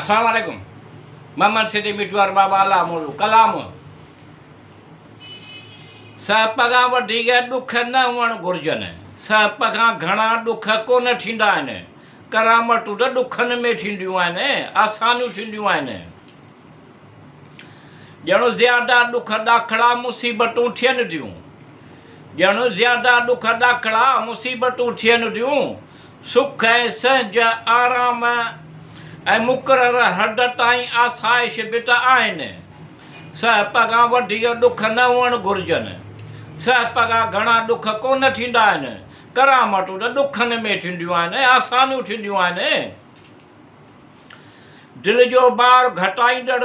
السلام عليڪم محمد سيٺ مٺو وارو بابا الله مولو ڪلام سهپ کان وڌيڪ ڏک نه هئڻ گهرجن سهپ کان گهڻا ڏک ڪونه ٿيندا آهن ڪرامتون ته ڏکن ۾ ٿينديون آهن آسانيون ٿينديون آهن ڄڻ زياده ڏک ڏاکڙا مصيبتون ٿين ٿيون ڄڻ زياده ڏک ڏاکڙا مصيبتون ٿين ٿيون سک ۽ سهنج، آرام ۽ مقرر حد تائين آسائش به ته آهن. سهپ کان وڌيڪ ڏک نه هئڻ گهرجن. سهپ کان گهڻا ڏک ڪونه ٿيندا آهن. ڪرامتون ته ڏکن ۾ ٿينديون آهن ۽ آسانيون ٿينديون آهن. دل جو بار گهٽائيندڙ،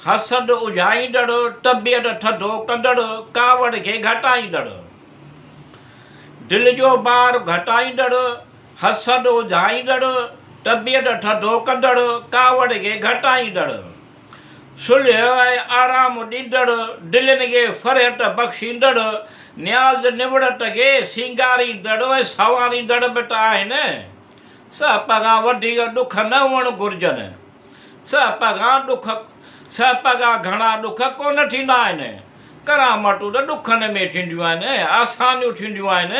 حسد اجهائيندڙ، طبيعت ٿڌو ڪندڙ، ڪاوڙ کي گهٽائيندڙ. دل جو بار گهٽائيندڙ، حسد اجهائيندڙ، طبيعت ٿڌو ڪندڙ، ڪاوڙ کي گهٽائيندڙ. صلح ۽ آرام ڏيندڙ، دلين کي فرحت بخشيندڙ، نياز نوڙت کي سينگاريندڙ ۽ سنواريندڙ به ته آهن. سهپ کان وڌيڪ ڏک نه هئڻ گهرجن. سهپ کان ڏک سهپ کان گهڻا ڏک ڪونه ٿيندا آهن. ڪرامتون ته ڏکن ۾ ٿينديون آهن، آسانيون ٿينديون آهن.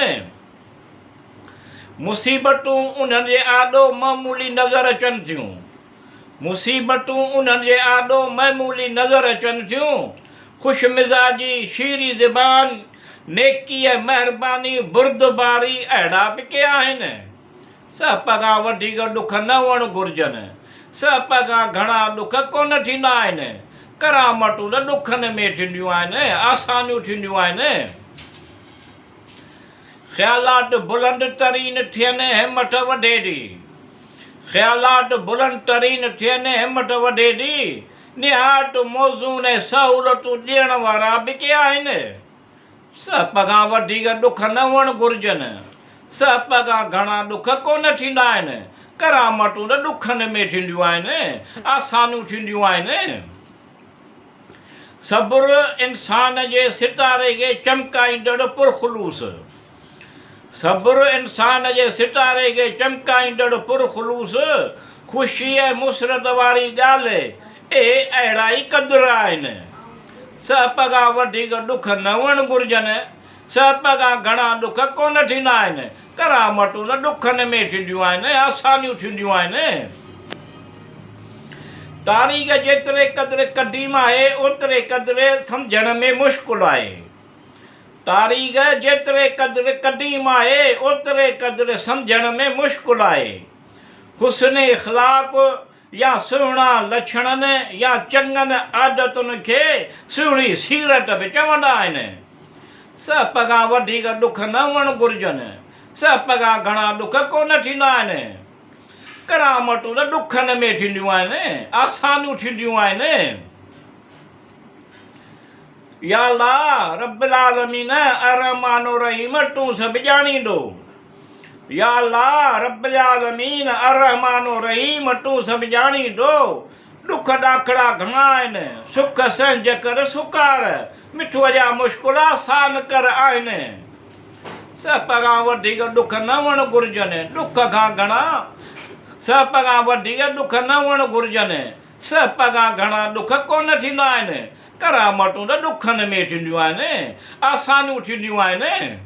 مصيبتون انهن جي آڏو معمولي نظر اچن ٿيون. مصيبتون انهن جي آڏو معمولي نظر اچن ٿيون. خوش مزاجي، شيرين زبان، نيڪي ۽ مهرباني، بردباري اهڙا به ڪي آهن. سهپ کان وڌيڪ ڏک نه هئڻ گهرجن. سهپ کان گهڻا ڏک ڪونه ٿيندا آهن. ڪرامتون ته ڏکن ۾ ٿينديون آهن، آسانيون ٿينديون آهن. خيالات بلند ترين ٿين همٿ وڌي ٿي. خيالات بلند ترين ٿين همٿ وڌي ٿي. نهايت موزون ۽ سهولتون ڏيڻ وارا به ڪي آهن. سهپ کان وڌيڪ ڏک نه هئڻ گهرجن. سهپ کان گهڻا ڏک ڪونه ٿيندا آهن. ڪرامتون ته ڏکن ۾ ٿينديون آهن، آسانيون ٿينديون آهن. صبر انسان جي ستاري کي چمڪائيندڙ پرخلوص صبر انسان جي ستاري کي چمڪائيندڙ پرخلوص خوشي ۽ مسرت واري ڳالهه اهي اهڙا ئي قدر آهن. سهپ کان وڌيڪ ڏک نه هئڻ گهرجن. سهپ کان گهڻا ڏک ڪونه ٿيندا آهن. ڪرامتون ته ڏکن ۾ ٿينديون آهن ۽ آسانيون ٿينديون آهن. تاريخ جيتري قدر قديم آهي، اوتري قدر سمجهڻ ۾ مشڪل آهي. تاريخ جيتري قدر قديم آهي، اوتري قدر سمجهڻ ۾ مشڪل آهي. حسن اخلاق يا سهڻا لڇڻن يا چڱن عادتن کي سهڻي سيرت به چوندا آهن. سهپ کان وڌيڪ ڏک نه هئڻ گهرجن. سهپ کان گهڻا ڏک ڪونه ٿيندا آهن. ڪرامتون ته ڏکن ۾ ٿينديون آهن، آسانيون ٿينديون آهن. يا الله رب العالمين الرحمٰن الرحيم تون سڀ ڄاڻيندو. يا الله رب العالمين الرحمٰن الرحيم تون سڀ ڄاڻيندو. ڏک ڏاکڙا گهڻا آهن، سک سهنج ڪر سڪار، مٺوء جا مشڪل آسان ڪر آهن. سهپ کان وڌيڪ ڏک نه هئڻ گهرجن، ڏک کان گهڻا سهپ کان وڌيڪ ڏک نه هئڻ گهرجن. سهپ کان گهڻا ڏک ڪونه ٿيندا آهن. ڪرامتون ته ڏکن ۾ ٿينديون آهن، آسانيون ٿينديون آهن.